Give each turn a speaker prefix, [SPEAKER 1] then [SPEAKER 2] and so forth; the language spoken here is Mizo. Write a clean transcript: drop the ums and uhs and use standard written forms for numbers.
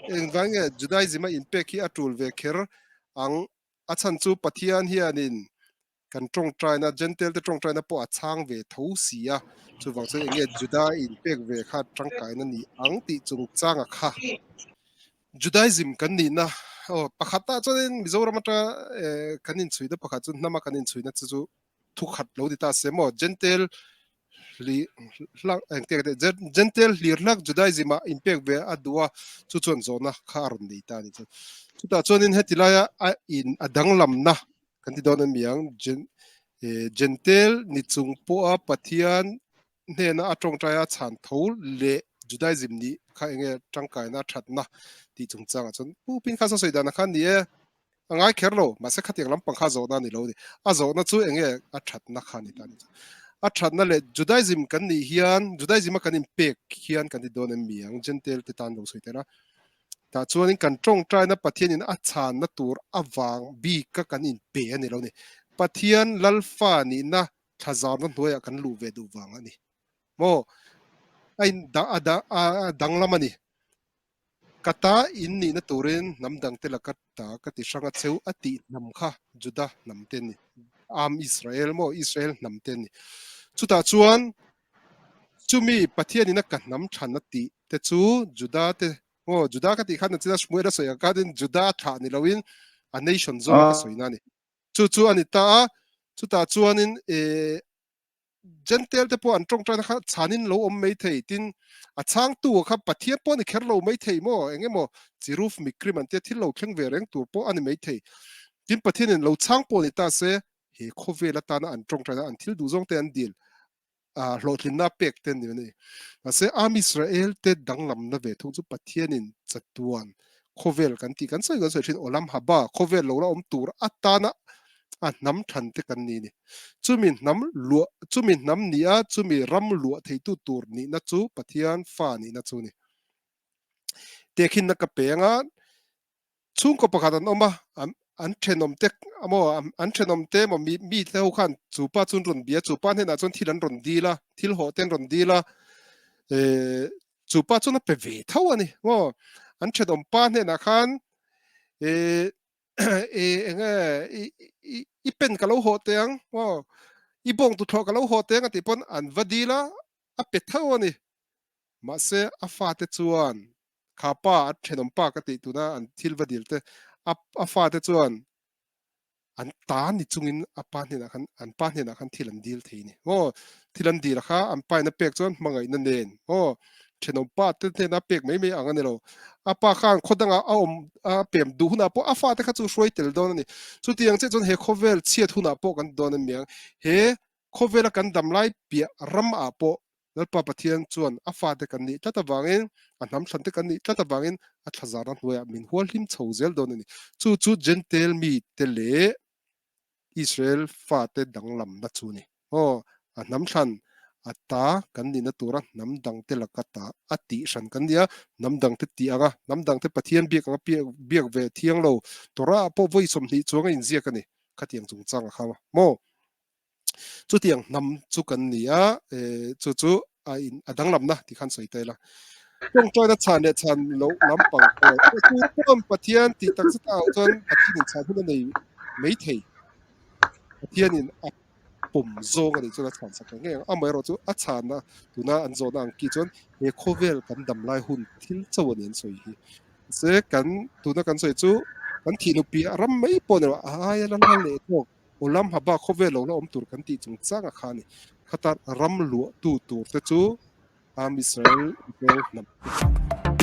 [SPEAKER 1] Engvang nge Judaism a inpek hi a tul ve kher ang? A chhan chu Pathian hianin kan tawngtaina, Gentile te tawngtaina pawh a chhang ve tho si a, chuvang chuan enge Juda inpek ve kha tangkaina ni ang tih chungchanga kha Judaism kan nihna aw pakhatah chuanin Mizoram atanga kan inchhuina pakhat chu hnama kan inchhuina chu chu thu khat lo ni ta se maw Gentile hli hlak engtiang te Gentile hlir hlak Judaism ah inpek ve a duh a chu chuan zawhna kha a rawn nei ta a ni chuan chutah chuanin heti laia a in a danglamna kan ti dawn a mi ang Gentile ni chung pawha Pathian hnena a tawngtaia chhan tho leh Judaism nih kha enge tangkaina thatna tih chungchangah chuan Pu Pinkhas a sawi danah khan ni e a ngai kher lo mahse khatiang lampang kha zawhna a ni lo a ni a zawhna chu enge a thatna kha a ni ta a ni chuan a thatna leh Judaism kan nih hian Judaism a kan inpek hian kan ti dawn em mi ang Gentile te tan lo sawi tel a tah chuanin kan tawngtaina Pathianin a chhanna tur avang bika kan inpe a ni lo a ni Pathian Lalfa nihna thla zarna hnuaiah kan luh ve duh vang a ni maw a in da a da a danglam a ni ka ta in nihna turin hnam dangte laka ta ka ti hrang a cheu a tih hnam kha Juda hnam te ni am Israel maw Israel hnam te ni chutah chuan chumi Pathian in a ka hnam than a tih te chu Juda te maw Juda ka tih khan a china Shmuel a sawi ang khanin Juda thlah ni loin a nation zawng a ka sawi na a ni. Chu chu a ni ta a, chutah chuanin eh Gentile te pawh an tawngtaina kha chhanin lo awm mai thei, tin a chhangtu kha Pathian pawh a ni kher lo mai thei maw, eng emaw Chiruf Mikrim an tia thil lo thleng ve reng tur pawh a ni mai thei. Tin Pathianin lo chhang pawh ni ta se, he khawvel atana an tawngtaina an thil duh zawng te an dil hlawhtlinna pek te ni a ni. Mahse Am Israel te danglamna ve thung chu Pathianin chatuan khawvel kan tih kan sawi kan sawi thin Olam Haba khawvel lo la awm tur atana a hnam than te kan ni a ni. Chumi hnam luah chumi hnam nia chumi ram luah theitu tur nihna chu Pathian fa nihna chu a ni. Tehkhinna ka pe anga Chhungkaw pakhat an awm a, an thenawm te maw an thenawm te maw mi mi te ho khan chu pa chu an rawn bia, chu pa hnenah chuan thil an rawn dil a, thil hawh te an rawn dil a, eh chu pa chuan a pe ve tho a ni maw, an thenawm pa hnenah khan eh eh eng nge i i i pen ka lo hawh teh ang maw, i bawng tuthlawh ka lo hawh teh ang a tih pawn an va dil a, a pe tho a ni. Mahse a fate chuan kha pa a thenawm pa ka tih tuna an thil va dil te a a fate chuan an ta ni chungin a pa hnenah khan an pa hnenah khan thil an dil thei ni maw thil an dil kha an pa in a pek chuan hmangaihna nen maw thenawm pa te hnena pek mai mai ang a ni lo a pa khan khaw dangah a awm a pem duh hunah pawh a fate kha chu hruai tel dawn a ni chutiang chiah chuan he khawvel chhiat hunah pawh kan ti dawn a niang he khawvela kan dam lai piah ramah pawh Lalpa Pathian chuan a fate kan nih tlat avangin, a hnam thlante kan nih tlat avangin a thlazarna hnuaiah min hualhlim chho zel dawn a ni. Chu chu Jentail mite leh Israel fate danglamna chu a ni. Aw, a hnam thlan a ta kan nihna tura hnam dangte laka ta a tih hran kan ni a, hnam dangte tih anga hnam dangte Pathian biak anga biak ve thiang lo Torah-ah pawh vawi 20 chuang a inziak a ni. Khatiang chungchang a kham a maw? Chutiang hnam chu kan ni a, chu chu a in a danglamna ti khan sawi ta ila. Tawngtaina chhan leh chhan loh lampang pawh chu chuan Pathian tih tak zet ah chuan Pathianin chhan hun a nei mai thei. Pathianin a pawm zawng a nih chuan a chhan sak ngei ang. Amaherawh chu a chhanna tuna an zawhna ang ki chuan he khawvel kan dam lai hun thil chauh a ni an sawi hi. Mahse kan tuna kan sawi chu kan thih nupi a ram mai pawh a ni lo, a aia la hla leh tawk. Awlam haba khawvel lo la awm tur kan tih chungchang a kha a ni. Khata ram luahtu tur te chu Am Israel Israel hnam te.